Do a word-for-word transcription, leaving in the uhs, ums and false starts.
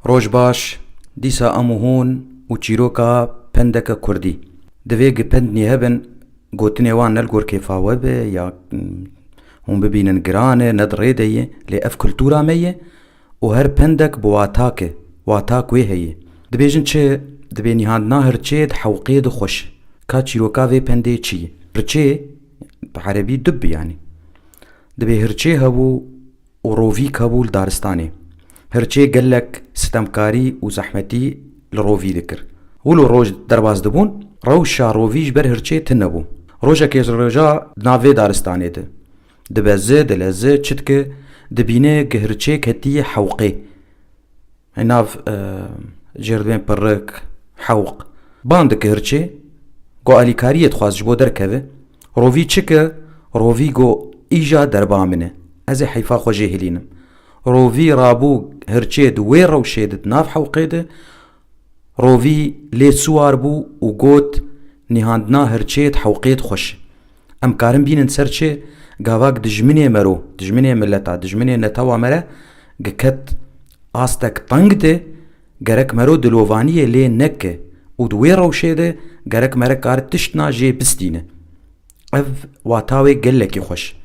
Roj baş, dîsa em û hûn û çîroka pendeke kurdî. Divê gi pendnî hebin, gotinê wan ne li gor kêfa we be ya, mm, hûn bibînin giran e, ne di rê de ye, lê ev kultura me ye û her pendek bi watak e, watak wê heye. Dibêjin çi? Dibê nîhandina hirçê di hewqê de xweş e. Ka çîroka vê pendê çi ye? Hirçê, bi erebî dib yanî. Dibê hirçê hebû û rovîk hebû li daristanê. Hirçê gelek sitemkarî û zehmetî li rovî dikir. Wilo roj derbas dibûn, rewşa rovî ji ber hirçê tune bû. Rojekê ji roja di nav vê daristanê de dibeze, dileze, çi dike, dibîne gi hirçê ketiye hewqê. Nav, e, jêr dibên pirik, hewq. Ban dike hirçê, go alîkariyê dixwaz ji bo derkeve. Rovî çi ke? Rovî go, îja derba min e. Ez ê heyfa xwe jê hilînim. Rovî rabû hirçê di wê rewşê de di nav hewqê de. Rovî lê siwar bû û got, nîhandina hirçê di hewqê de xweş e. Em karin bînin ser çi? Gavak dijminê mero, dijminê mileta, dijminê netewa mere, giket astek teng de, gerek mero dilovaniyê lê neke û di wê rewşê de gerek mere kar tiştna jê bistîne. Ev wata wê gelekî xweş.